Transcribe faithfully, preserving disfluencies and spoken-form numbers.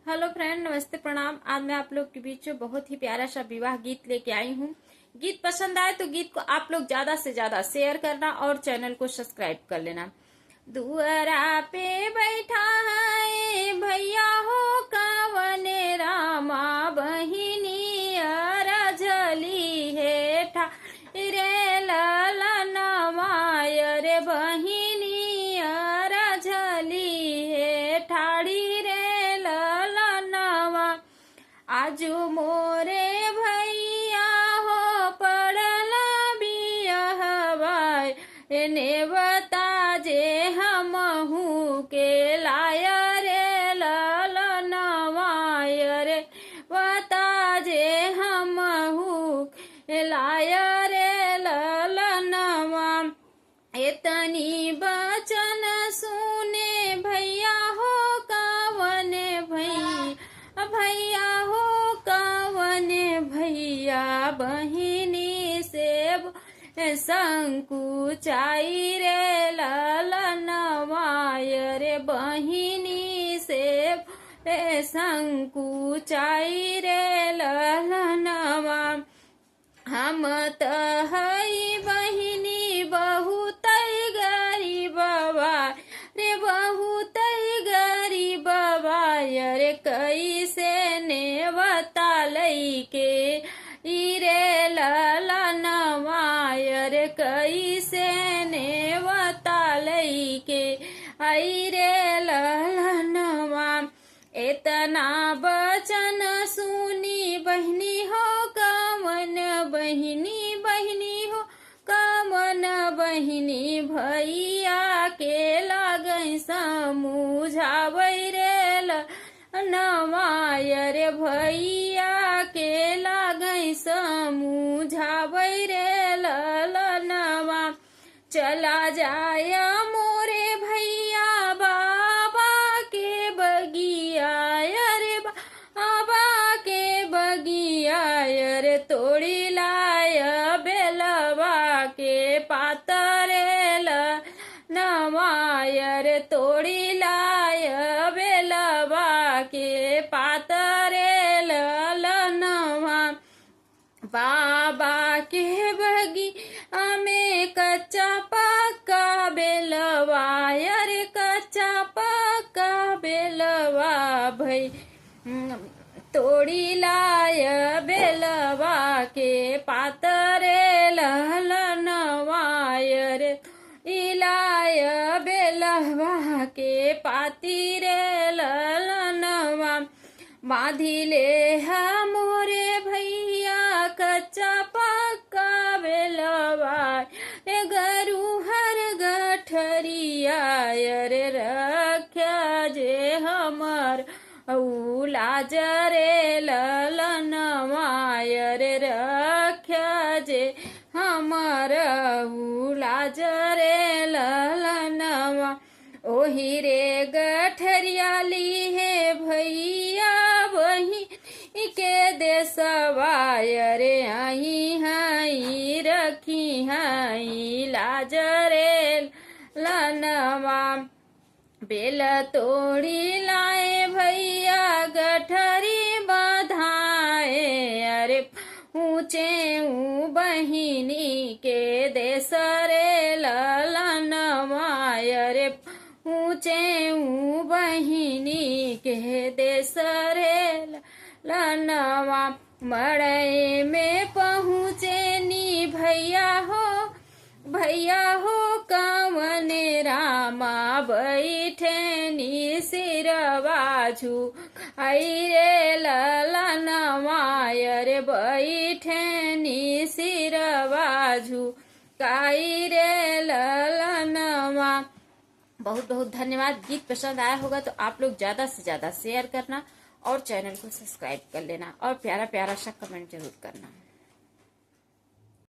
हेलो फ्रेंड, नमस्ते, प्रणाम। आज मैं आप लोग के बीच में बहुत ही प्यारा सा विवाह गीत लेके आई हूँ। गीत पसंद आए तो गीत को आप लोग ज्यादा से ज्यादा शेयर करना और चैनल को सब्सक्राइब कर लेना। दुअरा पे बैठा है भैया हो कवन रामा, बहिनी अरझली हे ठाड़ी रे ललनवा, अरे बहिनी अरझली हे ठाड़ी रे ललनवा। आजु मोरे भैया हो पड़ल बियहवा, ए नेवता जे हमहू के लाय रे ललनवा, अरे नेवता जे हमहू के लाय रे ललनवा। एतनी बचन सुने भैया हो कवन भैया, भैया हो कवन भैया, बहिनी से संकुचाई रे ललनवा, अरे बहिनी से संकुचाई रे ललनवा। हम त हई बहिनी बहुत गरीबवा, रे बहुत गरीबवा, अरे कैसे नेवता लैके ई रे ललनवा, अरे कैसे नेवता लैके आई रे ललनवा। एतना बचन सुनी बहिनी हो कवन बहिनी, बहिनी हो कवन बहिनी, भैया के लागै समुझावै रे ललनवा, अरे भैया के लागै समुझावै रे ललनवा। चला जाय मोरे भैया बाबा के बगिया, अरे बाबा के बगिया, अरे तोड़ी लाय बेलवा के पात रे ललनवा, अरे तोड़ी लाय बेलवा के पात रे ललनवा। बाबा के बगिया में कच्चा पक्का बेलवा, अरे कच्चा पक्का बेलवा भई, तोड़ी लाय बेलवा के पात रे ललनवा, अरे ई लाय बेलवा के पाती रे ललनवा। बाँधी ले हा मोरे भैया कच्चा पक्का बेलवा, ए गरुहर गठरिया, अरे रख्या जे हमर ऊ लाज रे ललनवा, अरे रख्या जे हमर ऊ लाज रे ललनवा। ओही रे गठरिया लिहे भैया बहिनी के देसवा, अरे अइहैं रखिहैं लाज रे ललनवा। बेल तोड़ी लाए भैया गठरी बधाए, अरे ऊँचे ऊ बहिनी के देस रे ललनवा, अरे ऊँचे ऊ बहिनी के देस रे ललनवा। मड़ई में पहुँचेनी भैया हो, भैया हो कवन रामा बैठेनी सिरवा झुकाई रे ललनवा, अरे बैठेनी सिरवा झुकाई रे ललनवा। बहुत बहुत धन्यवाद। गीत पसंद आया होगा तो आप लोग ज्यादा से ज्यादा शेयर करना और चैनल को सब्सक्राइब कर लेना और प्यारा प्यारा सा कमेंट जरूर करना।